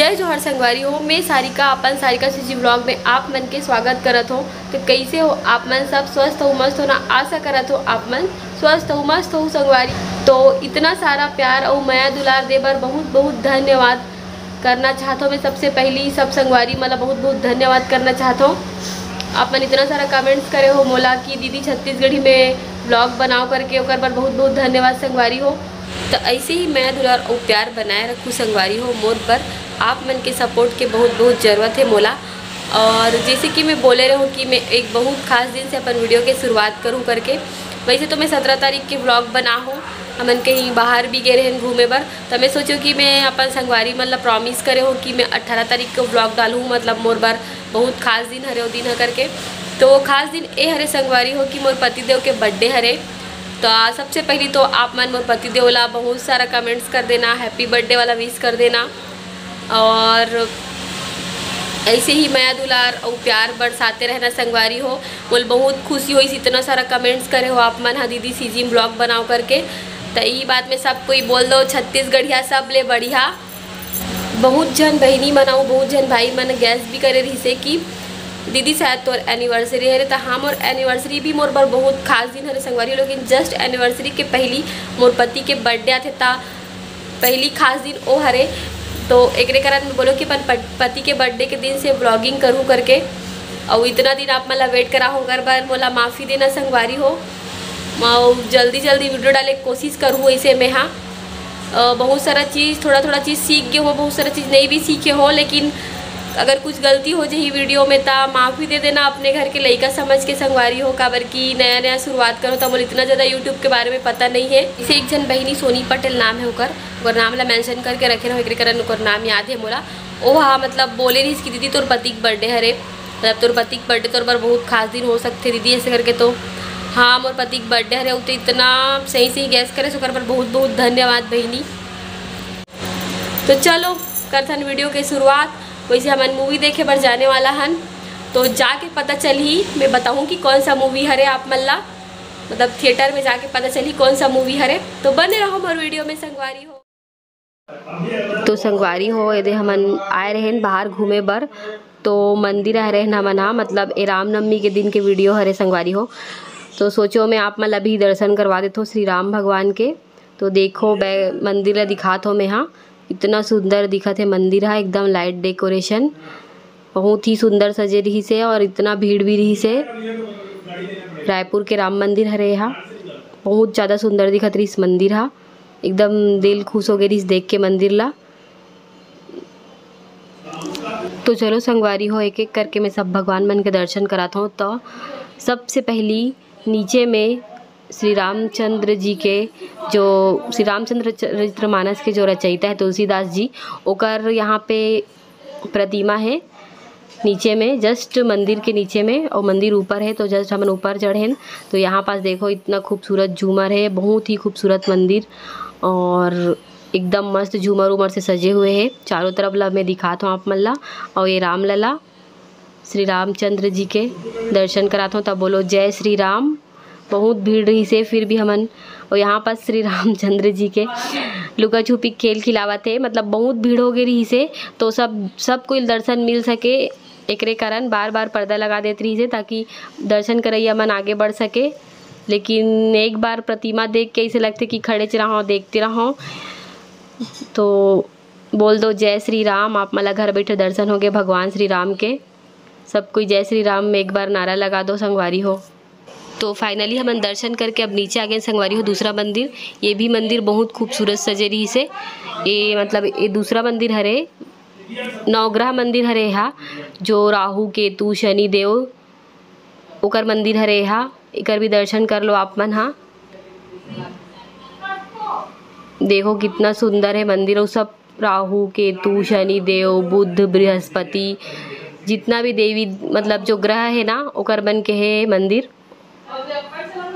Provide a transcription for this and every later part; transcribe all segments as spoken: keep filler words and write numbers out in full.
जय जोहार संगवारी हो, मैं सारिका, अपन सारिका सीजी व्लॉग में आप मन के स्वागत करत हो। तो कैसे हो आप मन? सब स्वस्थ हो, मस्त हो ना? आशा करत हो आप मन स्वस्थ हो, मस्त हो संगवारी। तो इतना सारा प्यार और मया दुलार दे बर बहुत बहुत धन्यवाद करना चाहत हो। मैं सबसे पहली सब संगवारी मन ला बहुत बहुत धन्यवाद करना चाहत हो। आप मन इतना सारा कमेंट्स करे हो मोला कि दीदी छत्तीसगढ़ी में व्लॉग बनाओ करके, ओकर बर बहुत बहुत धन्यवाद संगवारी हो। तो ऐसे ही मया दुलार और प्यार बनाए रखू संगवारी हो मोर बर। आप मन के सपोर्ट के बहुत बहुत जरूरत है मोला। और जैसे कि मैं बोले रहूँ कि मैं एक बहुत खास दिन से अपन वीडियो के शुरुआत करूँ करके, वैसे तो मैं सत्रह तारीख के व्लॉग बना हूँ, हमन कहीं बाहर भी गए रहन घूमे बर। तो मैं सोचो कि मैं अपन संगवारी मन ला प्रॉमिस करे हूँ कि मैं अट्ठारह तारीख के व्लॉग डालूँ, मतलब मोर बर बहुत खास दिन हरे वो दिन ह करके। तो वो खास दिन ए हरे संगवारी हो कि मोर पतिदेव के बर्थडे हरे। तो आ, सबसे पहली तो आप मन मोर पतिदेव ला बहुत सारा कमेंट्स कर देना, हैप्पी बर्थडे वाला विश कर देना। और ऐसे ही मया दुलार और प्यार बरसाते रहना संगवारी हो। मोल बहुत खुशी होइस, इतना सारा कमेंट्स करे हो आप मन हा दीदी सीजी में व्लॉग बनाओ करके। तो ई बात में सब कोई बोल दो, छत्तीसगढ़िया सब ले बढ़िया। बहुत झन बहिनी मन अउ बहुत झन भाई मन गैस भी करे रहिसे कि दीदी शायद तोर एनिवर्सरी हरे। त हाँ, मोर एनिवर्सरी भी मोर बर बहुत खास दिन हरे संगवारी हो, लेकिन जस्ट एनिवर्सरी के पहली मोर पति के बर्थडे आथे, त पहली खास दिन ओ हरे। तो एकरे कारण मैं बोलो कि अपन पत-, पति के बर्थडे के दिन से व्लॉगिंग करूँ करके, अउ इतना दिन आप मन ला वेट करा हो, ओकर बर मोला माफ़ी देना संगवारी हो। मैं जल्दी जल्दी वीडियो डाले के कोशिश करूँ। ऐसे में हाँ, अ, बहुत सारा चीज़, थोड़ा थोड़ा चीज़ सीख गए हो, बहुत सारा चीज़ नहीं भी सीखे हो, लेकिन अगर कुछ गलती हो जाही वीडियो में, त माफ़ी दे देना। अपने घर के लइका समझ के संगवारी हो, काबर कि नया नया शुरुआत करो, त मोला इतना ज़्यादा यूट्यूब के बारे में पता नहीं है। इसे एक झन बहिनी सोनी पटेल नाम है ओकर, ओकर नाम ला मेंशन करके रखे रहो, एकरे कारण ओकर नाम याद है मोला। ओ हा मतलब बोले रहिस कि दीदी तोर पति के बर्थडे हरे, मतलब तोर पति के बर्थडे तोर बर बहुत खास दिन हो सकथे दीदी, ऐसे करके। तो हाँ, मोर पति के बर्थडे हरे, उ तो इतना सही सही गैस करे, ओकर बर बहुत बहुत धन्यवाद बहिनी। तो चलो करथन वीडियो के शुरुआत। वैसे हमन मूवी देखे बर जाने वाला हन, तो जाके पता चलही, मैं बताहूँ कि कौन सा मूवी हरे आप मन ला, मतलब थिएटर में जाके पता चलही कौन सा मूवी हरे। तो बने रहो मोर वीडियो में संगवारी हो। तो संगवारी हो, एदे हमन आए रहेन बाहर घूमे बर, तो मंदिर आए रहेन हमन हा, मतलब ए रामनवमी के दिन के वीडियो हरे संगवारी हो। तो सोचो मैं आप मन ला अभी दर्शन करवा देथो श्री राम भगवान के। तो देखो, बै-, मंदिर ला दिखात हो मैं हा, इतना सुंदर दिखत हे मंदिर हा, एकदम लाइट डेकोरेशन, बहुत ही सुंदर सजे रहिस हे और इतना भीड़ भी रहिस हे। रायपुर के राम मंदिर हरे हा, बहुत ज़्यादा सुंदर दिखत रहिस मंदिर हा, एकदम दिल खुश हो गे रहिस देख के मंदिर ला। तो चलो संगवारी हो, एक एक करके मैं सब भगवान मन के दर्शन करात हूँ। तो सबसे पहली नीचे में श्री रामचंद्र जी के, जो श्री रामचंद्र चरित्र मानस के जो रचयिता है तुलसीदास जी, ओकर यहाँ पे प्रतिमा है नीचे में, जस्ट मंदिर के नीचे में, और मंदिर ऊपर है, तो जस्ट हमन ऊपर चढ़ेन। तो यहाँ पास देखो, इतना खूबसूरत झूमर है, बहुत ही खूबसूरत मंदिर, और एकदम मस्त झूमर उमर से सजे हुए है। चारों तरफ ला मैं दिखात हूँ आप मन ला, और ये रामलला श्री रामचंद्र जी के दर्शन करात हूँ। तब बोलो जय श्री राम। बहुत भीड़ रहिस हे, फिर भी हमन, और यहाँ पास श्री रामचंद्र जी के लुका छुपी खेल खिलावत हे, मतलब बहुत भीड़ हो गे रहिस हे, तो सब, सब कोई दर्शन मिल सके, एकरे कारण बार बार पर्दा लगा देत रहिस हे ताकि दर्शन करैया मन आगे बढ़ सके। लेकिन एक बार प्रतिमा देख के ऐसे लगथे कि खड़ेच रहूँ, देखते रहूँ। तो बोल दो जय श्री राम, आप मन ला घर बैठे दर्शन होगे भगवान श्री राम के। सब कोई जय श्री राम में एक बार नारा लगा दो संगवारी हो। तो फाइनली हमन दर्शन करके अब नीचे आ गए संगवारी हो। दूसरा मंदिर, ये भी मंदिर बहुत खूबसूरत सजे रहिस हे। ये मतलब ये दूसरा मंदिर हरे, नवग्रह मंदिर हरे हा, जो राहु केतु शनि देव ओकर मंदिर हरे हा। एकर भी दर्शन कर लो आप मन हा। देखो कितना सुंदर है मंदिर, और सब राहु केतु शनि देव बुध बृहस्पति जितना भी देवी मतलब जो ग्रह है ना ओकर बन के है मंदिर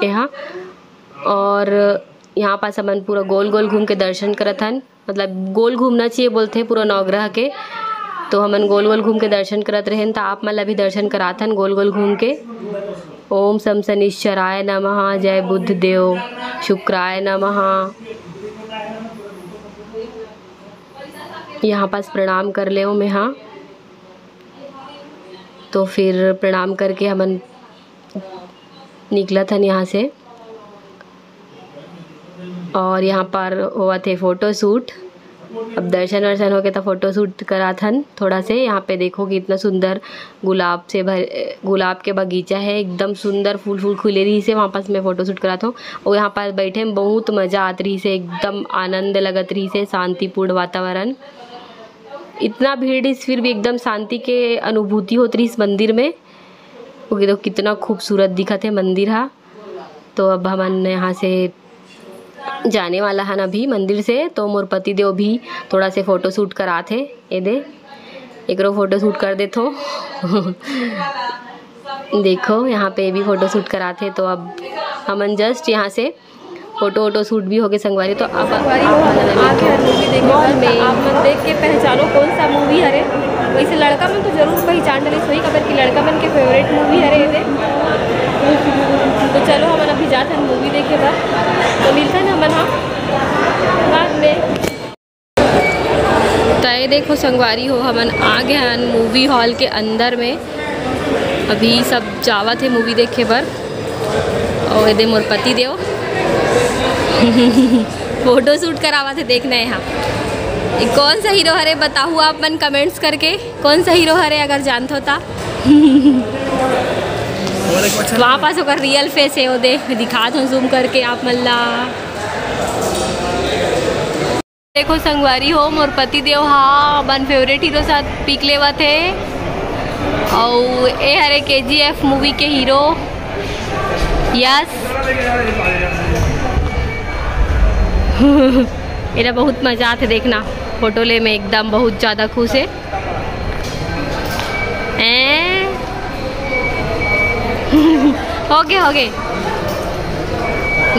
यहाँ। और यहाँ पास हमन पूरा गोल गोल घूम के दर्शन करत हन, मतलब गोल घूमना चाहिए बोलते हैं पूरा नवग्रह के। तो हमन गोल गोल घूम के दर्शन करत रहेन, तो आप मन ला भी दर्शन करात हन गोल गोल घूम के। ओम सम शनिश्चराय नमः, जय बुध देव, शुक्राय नमः। यहाँ पास प्रणाम कर ले मैं, हाँ। तो फिर प्रणाम करके हमन निकलत हन यहाँ से। और यहाँ पर होवत हे फोटो शूट। अब दर्शन वर्शन होके त फोटो शूट करात हन थोड़ा से। यहाँ पे देखो कितना सुंदर गुलाब से भर, गुलाब के बगीचा है, एकदम सुंदर फूल फूल खिले रहिस हे। वहाँ पास मैं फोटो शूट करात हूँ। और यहाँ पास बैठे में बहुत मजा आत रहिस हे, एकदम आनंद लगत रहिस हे, शांतिपूर्ण वातावरण। इतना भीड़ रहिस फिर भी एकदम शांति के अनुभूति होत रहिस मंदिर में। वो देखो कितना खूबसूरत दिखत हे मंदिर हा। तो अब हमन यहाँ से जाने वाला हन अभी मंदिर से, तो मोर पति देव भी थोड़ा से फोटो शूट करात हे। ये दे, एकरो फोटो शूट कर देथो। देखो यहाँ पे भी फोटो शूट करात हे। तो अब हमन जस्ट यहाँ से फोटो वोटो शूट भी होगे संगवारी। तो अब संगवारी हो, आप मन हम आ गए हैं मूवी देखे मॉल बर, में। आप मन देख के पहचानो कौन सा मूवी हरे। वैसे लड़का मन तो जरूर पहचान डरे सोई, काबर कि लड़का मन के फेवरेट मूवी हरे ये दे। तो चलो हमन अभी जात हन मूवी देखे बर, तो मिलथन हमन हा बाद में। तो ये देखो संगवारी हो, हमन आ गए हन मूवी हॉल के अंदर में। अभी सब जावत हे मूवी देखे बर। और ये दे मोर पति देव फोटो शूट करावत हे। देखना है यहाँ, ये कौन सा हीरो हरे बताहू आप मन कमेंट्स करके, कौन सा हीरो हरे अगर जानत हो ता। वहाँ पास ओकर रियल फेस है, वो दे दिखात हूँ जूम करके आप मन ला। देखो संगवारी हो, मोर पति देव हा अपन फेवरेट हीरो साथ पिक लेवत हे। अउ ए हरे केजीएफ मूवी के हीरो यश। एला बहुत मजा आथे देखना, फोटो ले में एकदम बहुत ज़्यादा खुश हे। हैं? होगे, होगे।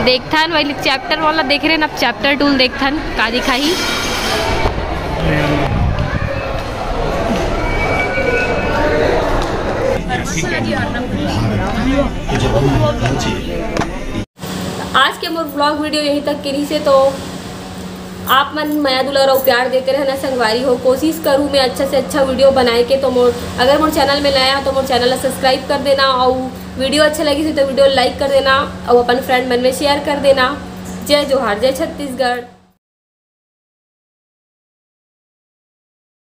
देखथन वही चैप्टर वाला देख रहे ना, अब चैप्टर टू ल देखथन का दिखाही। आज के मोर व्लॉग वीडियो यहीं तक के रहिसे, तो आप मन मया दुलार अउ प्यार देते रहना संगवारी हो। कोशिश करूँ मैं अच्छा से अच्छा वीडियो बनाए के। तो मोर, अगर मोर चैनल में नया हो तो मोर चैनल ला सब्सक्राइब कर देना, अउ वीडियो अच्छा लगिस हे तो वीडियो लाइक कर देना, अउ अपन फ्रेंड मन में शेयर कर देना। जय जोहार, जय छत्तीसगढ़।